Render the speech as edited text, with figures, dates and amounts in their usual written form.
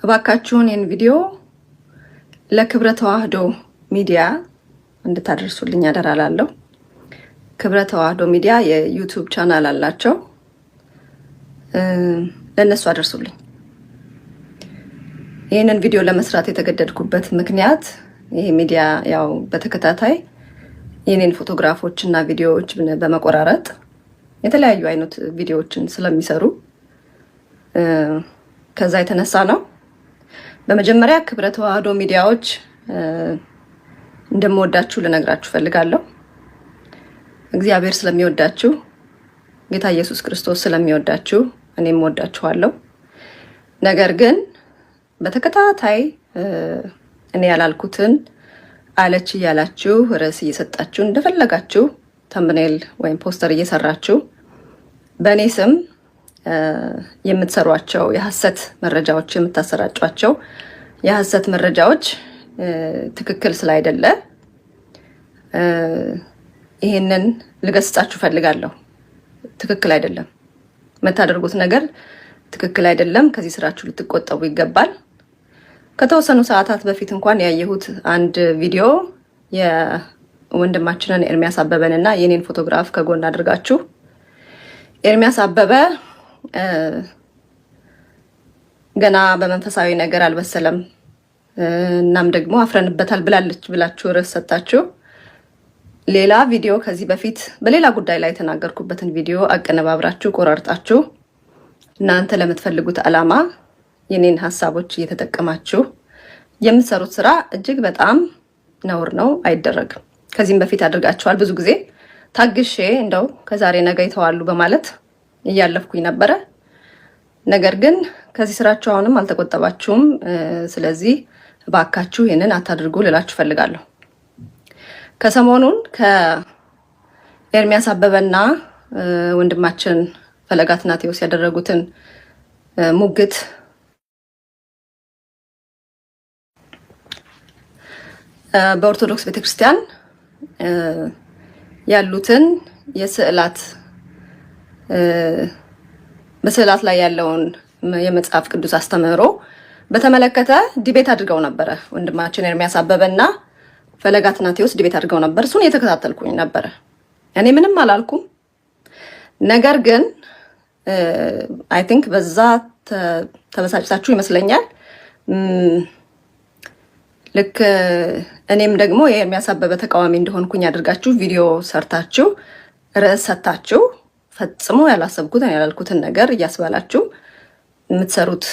እባካችሁን ይህን ቪዲዮ ለክብረ ተዋህዶ ሚዲያ እንድታደርሱልኝ አደራ እላለሁ። ክብረ ተዋህዶ ሚዲያ የ YouTube channel አላቸው። ለእነሱ አደርሱልኝ። ይህንን ቪዲዮ ለመስራት የተገደድኩበት ምክንያት ይሄ ሚዲያ ያው በተከታታይ የኔን ፎቶግራፎች እና ቪዲዮዎች በመቆራረጥ የተለያዩ አይነት ቪዲዮዎችን ስለሚሰሩ ከዛ የተነሳ ነው። በመጀመሪያ ክብረ ተዋህዶ ሚዲያዎች እንደምወዳችሁ ልነግራችሁ ፈልጋለሁ። እግዚአብሔር ስለሚወዳችሁ፣ ጌታ ኢየሱስ ክርስቶስ ስለሚወዳችሁ እኔም ወዳችኋለሁ። ነገር ግን በተከታታይ እኔ ያላልኩትን አለች እያላችሁ ርዕስ እየሰጣችሁ እንደፈለጋችሁ thumbnail ወይም ፖስተር እየሰራችሁ በእኔ ስም የምትሰሯቸው የሀሰት መረጃዎች፣ የምታሰራጯቸው የሀሰት መረጃዎች ትክክል ስላይደለ ይሄንን ልገስጻችሁ ፈልጋለሁ። ትክክል አይደለም፣ የምታደርጉት ነገር ትክክል አይደለም። ከዚህ ስራችሁ ልትቆጠቡ ይገባል። ከተወሰኑ ሰዓታት በፊት እንኳን ያየሁት አንድ ቪዲዮ የወንድማችንን ኤርሚያስ አበበን እና የኔን ፎቶግራፍ ከጎን አድርጋችሁ ኤርሚያስ አበበ ገና በመንፈሳዊ ነገር አልበሰለም፣ እናም ደግሞ አፍረንበታል ብላለች ብላችሁ ርዕስ ሰጣችሁ ሌላ ቪዲዮ ከዚህ በፊት በሌላ ጉዳይ ላይ የተናገርኩበትን ቪዲዮ አቀነባብራችሁ ቆራርጣችሁ እናንተ ለምትፈልጉት ዓላማ የኔን ሀሳቦች እየተጠቀማችሁ የምትሰሩት ስራ እጅግ በጣም ነውር ነው፣ አይደረግም። ከዚህም በፊት አድርጋችኋል። ብዙ ጊዜ ታግሼ እንደው ከዛሬ ነገ ይተዋሉ በማለት እያለፍኩኝ ነበረ። ነገር ግን ከዚህ ስራችሁ አሁንም አልተቆጠባችሁም። ስለዚህ እባካችሁ ይህንን አታድርጉ ልላችሁ ፈልጋለሁ። ከሰሞኑን ከኤርሚያስ አበበና ወንድማችን ፈለገ አትናቴዎስ ያደረጉትን ሙግት በኦርቶዶክስ ቤተክርስቲያን ያሉትን የስዕላት በስዕላት ላይ ያለውን የመጽሐፍ ቅዱስ አስተምህሮ በተመለከተ debate አድርገው ነበረ። ወንድማችን ኤርሚያስ አበበና ፈለገ አትናቴዎስ debate አድርገው ነበር። እሱን እየተከታተልኩኝ ነበረ። እኔ ምንም አላልኩም። ነገር ግን I think በዛ ተበሳጭታችሁ ይመስለኛል። ልክ እኔም ደግሞ የኤርሚያስ አበበ ተቃዋሚ እንደሆንኩኝ አድርጋችሁ ቪዲዮ ሰርታችሁ ርዕስ ሰጥታችሁ ፈጽሞ ያላሰብኩትን ያላልኩትን ነገር እያስባላችሁ የምትሰሩት